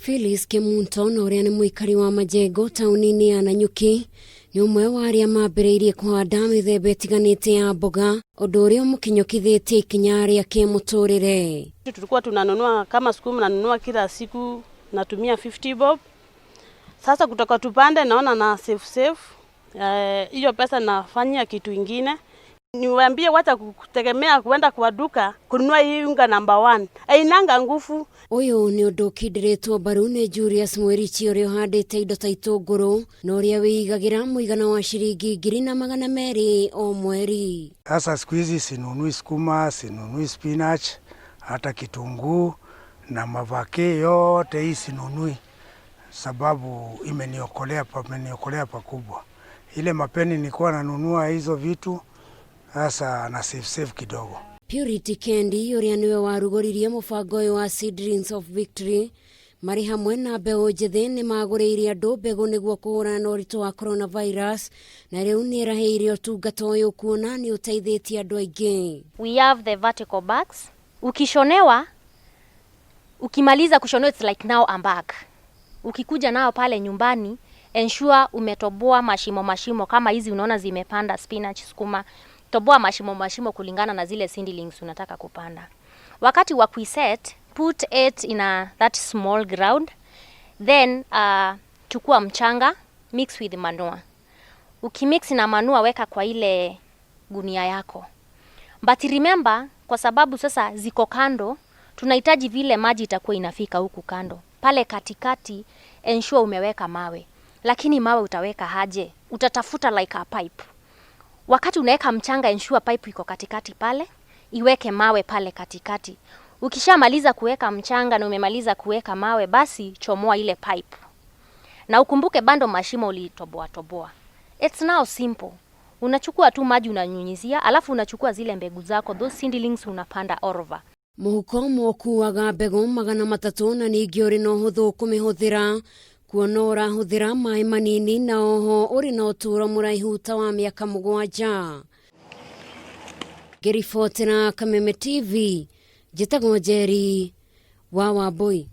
Phyllis Kemunto na ũrĩa nĩ mũikari wa Majengo taũni-inĩ ya Nanyuki nĩ ũmwe wa arĩa mambĩrĩirie kũhanda mĩthemba ĩtiganĩte ya mboga, ũndũ ũrĩa ũmũkinyũkithĩtie ikinya rĩa kĩmũtũrĩre. Tulikuwa tunanunua kama sukuma, nanunua kila siku natumia 50 bob. Sasa kutoka tupande naona na save save hiyo pesa nafanyia kitu ingine. Niwaambie wacha kutegemea kuenda kwa duka kununua hii unga number one. Ainanga nguvu. Ũyũ nĩ ũndũ ũkindĩrĩtwo mbaru nĩ Julius Mwerichi ũrĩa ũhandĩte indo ta itũngũrũ na ũrĩa wĩigagĩra mũigana wa ciringi 1200 o mweri. Sasa siku hizi sinunui sukuma, sinunui spinach, hata kitunguu na mavake yote hii sinunui, sababu imeniokolea pakubwa. Ile mapeni nilikuwa nanunua hizo vitu, sasa na save save kidogo. Purity Kendi ũrĩa nĩwe warugũririe mũbango ũyũ wa Seedlings of Victory marĩ hamwe na mbeũ njĩthĩ nĩ magũrĩire andũ mbegũ nĩguo kũhũrana na ũritũ wa coronavirus na rĩu nĩ ĩraheire ũtungata ũyũ kuona nĩ ũteithĩtie andũ aingĩ. We have the vertical bags. Ukishonewa, ukimaliza kushonewa, it's like now I'm back. Ukikuja nao pale nyumbani, ensure umetoboa mashimo mashimo kama hizi unaona zimepanda spinach, sukuma. Toboa mashimo mashimo kulingana na zile seedlings unataka kupanda. Wakati wa kuiset, put it in a that small ground, then chukua mchanga, mix with manure. Ukimix na manure, weka kwa ile gunia yako. But remember, kwa sababu sasa ziko kando, tunahitaji vile maji itakuwa inafika huku kando. Pale katikati, ensure umeweka mawe. Lakini mawe utaweka aje? Utatafuta like a pipe. Wakati unaweka mchanga, ensure pipe iko katikati pale, iweke mawe pale katikati. Ukishamaliza kuweka mchanga na umemaliza kuweka mawe, basi chomoa ile pipe. Na ukumbuke bado mashimo ulitoboa toboa. It's now simple. Unachukua tu maji unanyunyizia, alafu unachukua zile mbegu zako, those seedlings, unapanda all over. Mũhuko ũmwe ũkuaga mbegũ 300 na ningĩ ũrĩ na ũhũthũ kũmĩhũthĩra kuona ũrahũthĩra maĩ manini na oho ũrĩ na ũtũũro mũraihu ta wa mĩaka 7. Ngĩribotera Kameme TV, njĩtagwo Njeri wa Wambui.